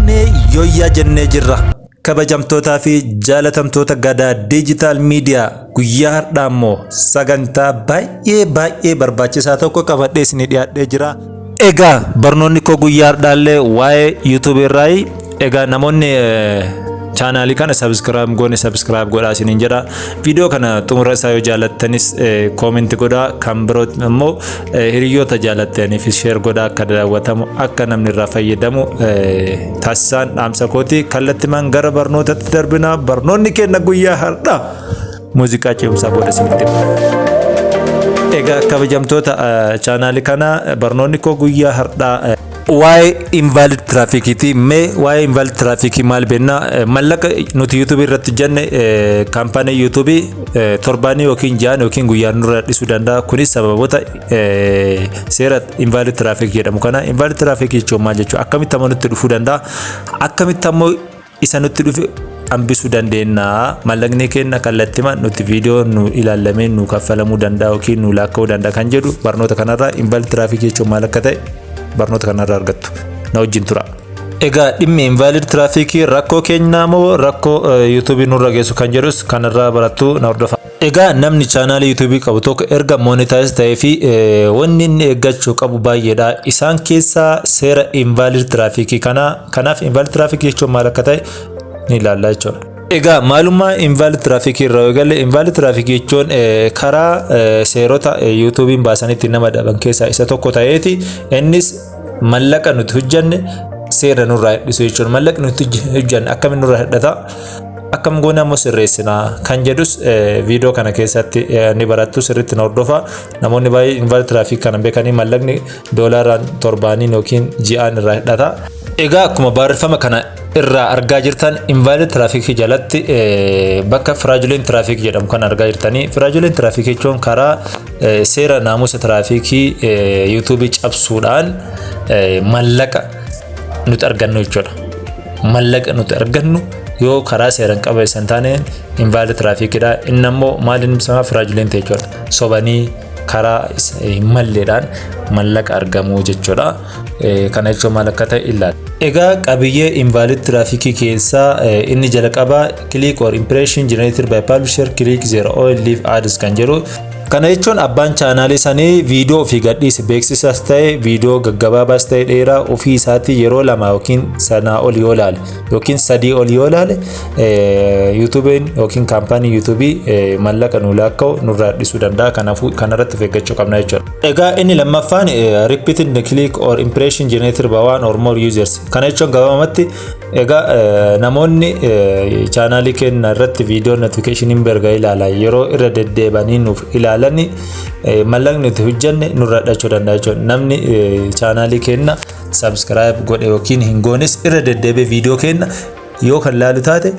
Deebinee yooyyaa jennee jirra. Kabajamtootaa fi jaalatamtoota Gadaa Digital Media, guyyaa har'aa immoo sagantaa baay'ee baay'ee barbaachisaa tokko qabadhee isinii dhiyaadhee jira. Egaa barnoonni koo guyyaa har'aallee waa'ee YouTube irraayi. Egaa namoonni chaanaalii kana subscribe goone, subscribe godhaa isiniin jedha. Viidiyoo kana xumura isaa yoo jaalattanis comment godhaa. Kan biroo immoo hiriyoota jaalattaniifis share godhaa, akka daawwatamu, akka namni irraa fayyadamu taasisaan dhaamsa kooti. Kallattimaan gara barnootatti darbina. Barnoonni keenya guyyaa har'aa muuziqaa ce'umsaa booda isinitti hima. Egaa kabajamtoota chaanaalii kana, barnoonni koo guyyaa har'aa waa'ee invalid trafficiiti. Mee waa'ee invalid trafficii maal beekna? Mallaqa nuti YouTubeii irratti jenne kaampaanii YouTubeii torbaanii yookiin ji'aan yookiin guyyaan nurra dhisuu danda'a. Kunis sababoota seera invalid traffic jedhamu kana. Invalid traffic jechuun maal jechuudha? Akkamitti ammoo nutti dhufuu danda'a? Akkamitti ammoo isa nutti dhufe hambisuu dandeenya? Mallaqni keenya kallattimaan nuti viidiyoo nu ilaallamee nu kaffalamuu danda'a yookiin nu lakkaa'uu danda'a kan jedhu barnoota kanarraa, invalid traffic jechuun maal akka ta'e barnoota kanarraa argattu. Na wajjin tura. Egaa dhimmi invalid trafficii rakkoo keenyaa moo rakkoo YouTubeii nurra geessu kan jedhus kanarraa barattu, na hordofa. Egaa namni chaanaalii YouTubeii qabu tokko erga monetize ta'ee fi wanni inni eeggachuu qabu baay'eedha. Isaan keessaa seera invalid trafficii kana. Kanaaf invalid trafficii jechuun maal akka ta'e ni ilaalla jechuudha. Egaa maalummaa invalid trafficii irraa yoo galle, invalid trafficii jechuun karaa seerota YouTubeiin baasanitti nama dhaban keessaa isa tokko ta'eeti, innis mallaqa nuti hojjanne seera nurraa hir'isu jechuudha. Mallaqni nuti hojjanne akkamiin nurraa hir'ata? Akkam goone ammoo sirreessinaa kan jedhus viidiyoo kana keessatti ni barattu, sirriitti na hordofa. Namoonni baay'ee invalid traffic kana beekanii mallaqni doolaaraan torbaaniin yookiin ji'aan irraa hir'ata. Egaa akkuma barreeffama kana irraa argaa jirtan, invalid traffic jalatti bakka fraudulent traffic jedhamu kan argaa jirtanii. Fraudulent traffic jechuun karaa seera naamusa trafficii YouTubeii cabsuudhaan mallaqa nuti argannu jechuudha. Mallaqa nuti argannu yoo karaa seeraan qabeessa hin taane invalid trafficidha. Inni ammoo maaliin ibsama? Fraudulent jechuudha. Sobanii karaa hin malleedhaan mallaqa argamuu jechuudha. Kana jechuun maal akka ta'e ilaalla. Egaa qabiyyee invalid trafficii keessaa inni jalqabaa click or impression generated by publisher click their own live ads kan jedhu. Kana jechuun abbaan chaanaalii sanii viidiyoo ofii gadhiise, beeksisas ta'e, viidiyoo gaggabaabaas ta'e dheeraa, ofii isaatii yeroo lama yookiin sanaa ol yoo ilaale yookiin sadii ol yoo ilaale, YouTubeiin yookiin kaampaanii YouTubeii mallaqa nu lakkaa'u nurraa hir'isuu danda'a. Kanaafuu kanarratti of eeggachuu qabna jechuudha. Egaa inni lammaffaan repeated click or impression generated by one or more users. Kana jechuun gabaabumatti egaa namoonni chaanaalii keenya irratti viidiyoo notificationiin berga ilaalan yeroo irra deddeebanii nuuf ilaalan, mallaqni nuti hojjenne nurra dhachuu danda'a jechuudha. Namni chaanaalii keenya subscribe godhe yookiin hin goones irra deddeebi'ee viidiyoo keenya yoo kan laalu taate,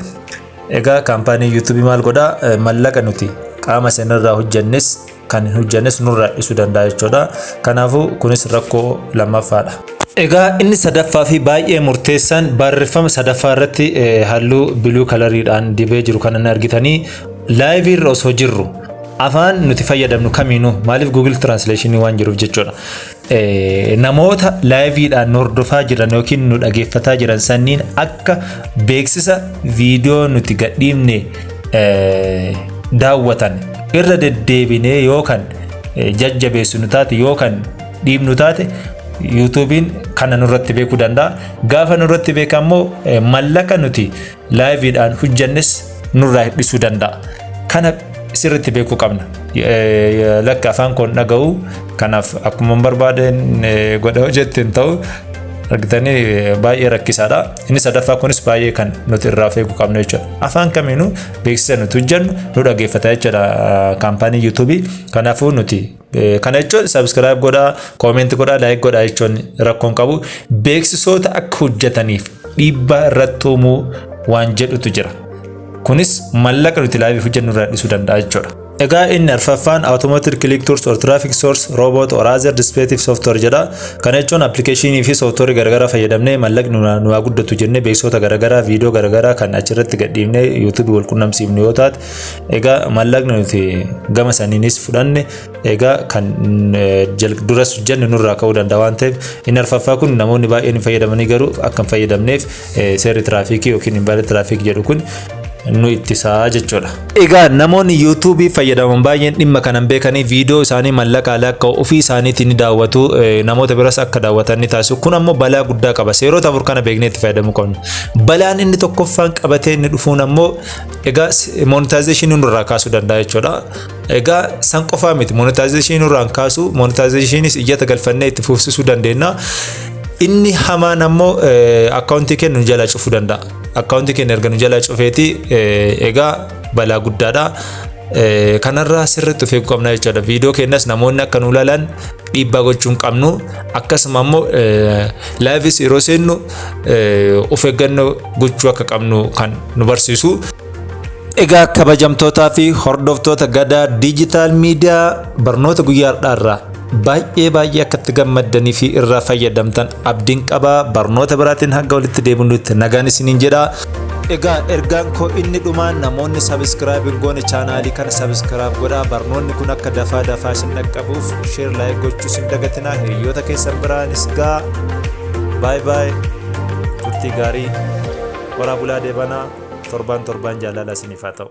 egaa kaampaanii YouTubeii maal godhaa? Mallaqa nuti qaama sanarraa hojjennes kan hin hojjennes nurraa hir'isuu danda'a jechuudha. Kanaafuu kunis rakkoo lammaffaadha. Egaa inni sadaffaa fi baay'ee murteessaan barreeffama sadaffaa irratti halluu blue coloriidhaan dibee jiru kana argitanii, liveii irra osoo jirru afaan nuti fayyadamnu kamiinuu, maaliif, Google Translation waan jiruuf jechuudha. Namoota liveiidhaan nu hordofaa jiran yookiin nu dhageeffataa jiran sanniin akka beeksisa viidiyoo nuti gadhiifne daawwatan irra deddeebinee yookaan jajjabeessinu taate yookaan dhiibnu taate, YouTubeiin kana nurratti beekuu danda'a. Gaafa nurratti beeka ammoo mallaqa nuti liveiidhaan hojjannes nurraa hir'isuu danda'a. Kana sirriitti beekuu qabna. Lakka afaan koon dhaga'u, kanaaf akkuma barbaadeen godha hojjette hin ta'u argitanii, baay'ee rakkisaadha. Inni sadaffaa kunis baay'ee kan nuti irraa of eeguu qabnu jechuudha. Afaan kamiinuu beeksisa nuti hojjennu nu dhaggeeffata jechuudha kaampaanii YouTubeii. Kanaafuu nuti kana jechuun subscribe godhaa, comment godhaa, like godhaa jechuun rakkoon qabu. Beeksisoota akka hojjetaniif dhiibbaa irratti uumuu waan jedhutu jira. Kunis mallaqa nuti liveii hojjennu irraa hir'isuu danda'a jechuudha. Egaa inni arfaffaan "Automated click throughs or traffic source, robot or other deceptive software" jedha. Kana jechuun appilikeeshinii fi software garaagaraa fayyadamnee mallaqni nu haa guddatu jennee beeksisoota garaagaraa, viidiyoo garaagaraa kan achirratti gadhiifnee YouTubeii wal qunnamsiifnu yoo taate, egaa mallaqni nuti gama saniinis fudhanne egaa kan duras hojjenne nurraa ka'uu danda'a waan ta'eef, inni arfaffaa kun namoonni baay'een hin fayyadamanii, garuu akka hin fayyadamneef seerri tiraafikii yookiin invalid traffic jedhu kun nu ittisaa jechuudha. Egaa namoonni YouTubeii fayyadaman baay'een dhimma kanan beekanii viidiyoo isaanii mallaqa akka ofii isaaniitiin ni daawwatu, namoota biras akka daawwatan ni taasisu. Kun ammoo balaa guddaa qaba. Seerota afur kana beeknee itti fayyadamuu qabna. Balaan inni tokkoffaan qabatee inni dhufuun ammoo egaa monetizationii nurraa kaasuu danda'a jechuudha. Egaa san qofaa miti, monetizationii nurraan kaasu, monetizationiis iyyata galfannee itti fufsisuu dandeenya. Inni hamaan ammoo akkaawuntii keenya nu jalaa cufuu danda'a. Akkaawuntii keenya erga nu jalaa cufeeti egaa balaa guddaadha. Kanarraa sirriitti of eeguu qabna jechuudha. Viidiyoo keenyas namoonni akka nu ilaalan dhiibbaa gochuu hin qabnu. Akkasuma ammoo liveis yeroo seennu of eeggannoo gochuu akka qabnu kan nu barsiisu. Egaa kabajamtootaa fi hordoftoota Gadaa Diijitaal Miidiyaa, barnoota guyyaa har'aarraa baay'ee baay'ee akka itti gammaddanii fi irraa fayyadamtan abdiin qabaa. Barnoota biraatiin hanga walitti deebinutti nagaan isiniin jedha. Egaa ergaan koo inni dhumaan, namoonni subscribe hin goone chaanaalii kana subscribe godhaa. Barnoonni kun akka dafaa dafaa isin dhaqqabuuf share, like gochuu isin dagatinaa. Hiriyoota keessan biraanis gaa. Baay baay, turtii gaarii, horaa bulaa, deebanaa. Torbaan torbaan jaalala isiniif haa ta'u.